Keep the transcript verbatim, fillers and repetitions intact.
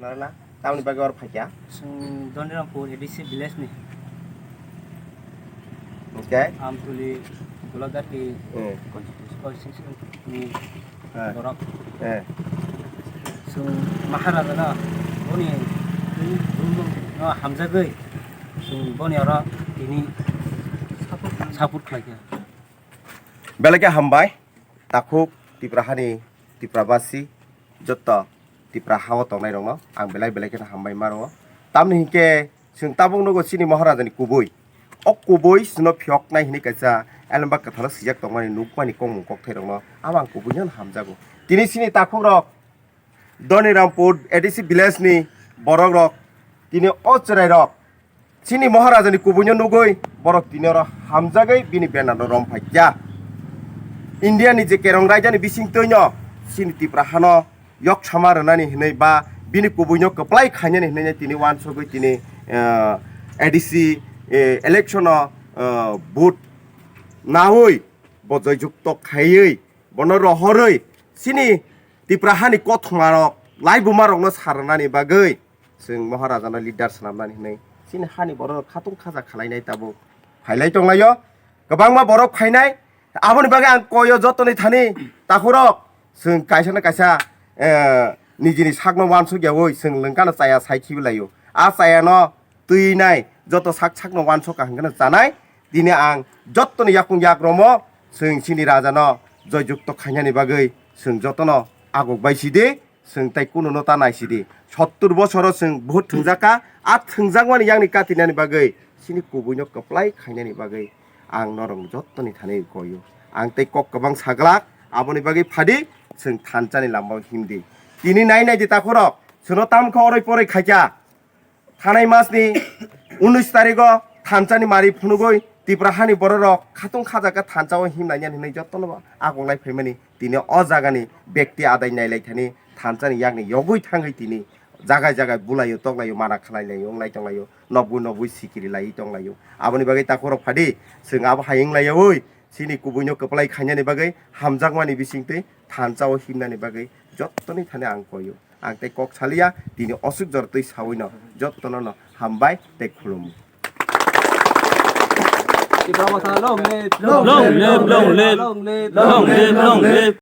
Karna, tamni bagwi oro phaikha? Chwng Donirampur A D C village ni. Okay. Amtuli, Golagati Hmm. constituency ni Eh. borok. Eh. Chwng Maharaja no boni twi bumung no hamjagwi chwng boni oro tini support khlaikha. Belai khe hambai, takhuk Tipra hani Tiprabasi, joto Tipra hao tongnai rokno ang belai belai kheno hambai maro. Tamni hinkhe chwng tabuk nugo chini Maharaja ni kubui. O kubui chwngno phiyoknai hinwi kaisa Elemba Kwtharo swijak tongmani nukmani kokmung kokthairokno abo ang kubuino hamjago. Tini chini takhukrok Donirampur A D C village ni borokrok tini o chwrairok chini Maharaja ni kubuino nugwi borok tini oro hamjagwi bini banner no romphai kha. India ni je kerong raida ni bisingtwi no chini Tipra hano yok sama rwnani hinwi ba bini kubuino kwplai khainani hinwi tini wansugwi tini, eh, A D C, eh, election o, eh, vote naui bo joyjukto khaiwi bono rohorwi chini Tipra hani kothoma rok laibuma rokno sarnani bagwi chwng Maharaja no leader swnamnani hinwi chini hani borok rok khatung khaja khwlainai tabuk phailai tonglaio. Kwbangma borok phainai. Aboni bagwi ang koyo jotoni thani takhurok, chwng kaisa na kaisa, eh, nijini sakno wansuk yaui chwng lwngkano chaya sai khibilaio. A chayano twi nai joto sak sakno wansuk kaham kheno chanai. Tini ang jotoni yakung yak romo chwng chini raja no joyjukto khainani bagwi chwng jotono aguk bai sidi. Chwng tai kununo ta naisidi. Sottur bosoro chwng buhut thwngjak kha. A thwngjakmani yakni katinani bagwi chini kubuino kwplai khainani bagwi ang norok jottoni thani koyo. Ang tei kok kwbang saglak, aboni bagwi phadi chwng thansani lambao himdi. Tini nai naidi takhurok, chwngno tamkha oroi poroi khaikha. Thanai masni unis tarigo thansani mari phunugwi Tipra hani bororok khatung khajakha thansao himlainani hinwi jottono agoklai phaimani. Tini o jagani bekti adai nailai thani thansani yakni yogwi thangwi tini jagai jagai bulaio toklaio, mana khlailaio, wnglai tonglaio, nobwi nobwi sikiri laiwi tonglaio. Aboni bagwi takhurok phadi chwng abo hai wnglaiyaui chini kubuino kwplai khainani bagwi hamjakmani bisingtwi thansao himnani bagwi jottoni thani ang koyo. Ang tei kok saliya, tini osuk jor twi sawino jottono no hambai tei khulumu. Tipra Motha long live, long live, long live, long live, long live, long live.